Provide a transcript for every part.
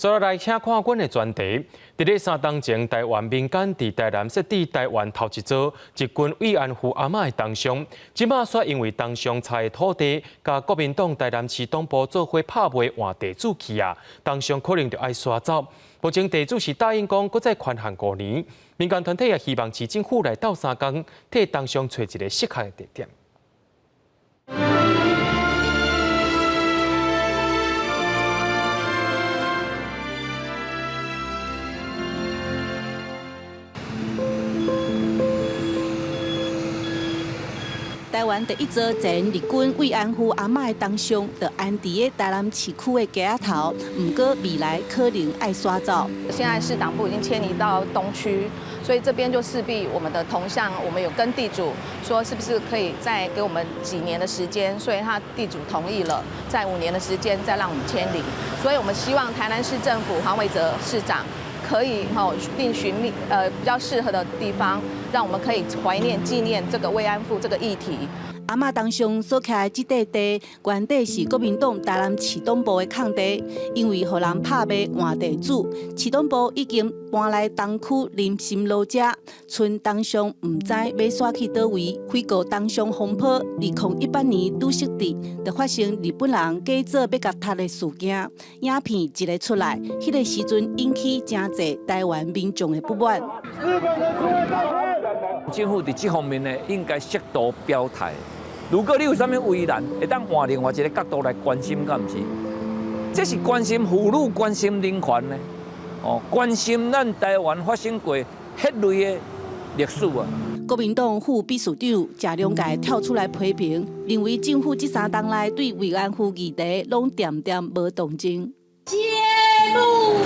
再來請看阮的專題。佇咧3冬前，台灣民間佇台南設置台灣頭一座日軍慰安婦阿嬤的銅像，這馬煞因為銅像插的土地，佮國民黨台南市黨部做伙拍賣換地主去啊，銅像可能就愛徙走。目前地主是答應講，閣再寬限5年。民間團體也希望市政府來鬥相共，替銅像揣一个適合的地點。台灣第一座前日軍慰安婦阿嬤的銅像，就安佇咧台南市區的街仔頭。毋過未來可能愛徙走。現在市黨部已經遷移到東區，所以這邊就勢必我們的銅像，我們有跟地主說，是不是可以再給我們幾年的時間？所以他地主同意了，在5年的時間再讓我們遷離。所以我們希望台南市政府黃偉哲市長可以吼另尋覓比較適合的地方，讓我們可以懷念紀念這個慰安婦這個議題。阿嬤銅像所徛的這塊地，原底是國民黨台南市黨部的空地，因為予人拍賣換地主，市黨部已經搬來東區林森路遮，賰銅像毋知欲徙去佗位。揮戈銅像風波，2018年拄設置，就發生日本人假做欲共殺的事件，影片一个出來，彼个時陣引起誠濟台灣民眾的不滿。政府佇這方面呢，應該適度表態。如果你有啥物為難，會當換另外一个角度來關心，敢毋是？這是關心婦女、關心人權呢？哦，關心咱台灣發生過彼類的歷史啊。國民黨副秘書長謝龍介跳出來批評，認為政府這3冬來對慰安婦議題攏恬恬無動靜。揭幕。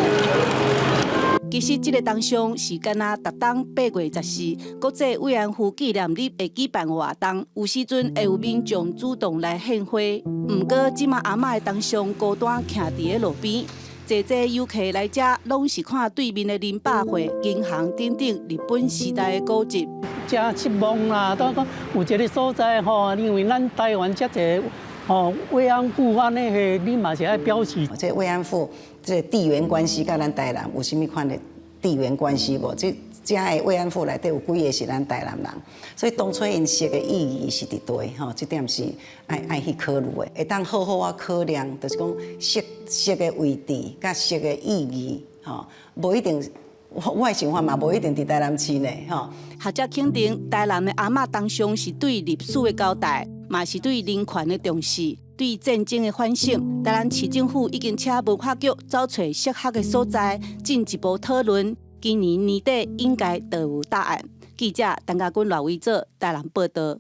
其實這个銅像是敢若逐冬8月14國際慰安婦紀念日會舉辦活動，有時陣會有民眾主動來獻花。毋過這馬阿嬤的銅像孤單徛佇咧路邊，濟濟遊客來遮攏是看對面的林百貨、銀行等等日本時代的古蹟。誠失望啦！都講有一个所在吼，因為咱台灣遮濟吼慰安婦按呢個，你嘛是愛表示。這慰安婦這地緣關係佮咱台南有啥物款的地緣關係無？這遮的慰安婦內底有幾个是咱台南人，所以當初𪜶設的意義是佇佗吼，這點是愛去考慮的。會當好好仔考量，就是講設設的位置佮設的意義吼，無一定。我的想法嘛，無一定佇台南市呢，吼。學者肯定，台南的阿嬤銅像是對歷史的交代，嘛是對人權的重視，對戰爭的反省。台南市政府已經請文化局找揣適合的所在，進一步討論。今年年底應該就有答案。記者陳家軍、賴偉哲台南報導。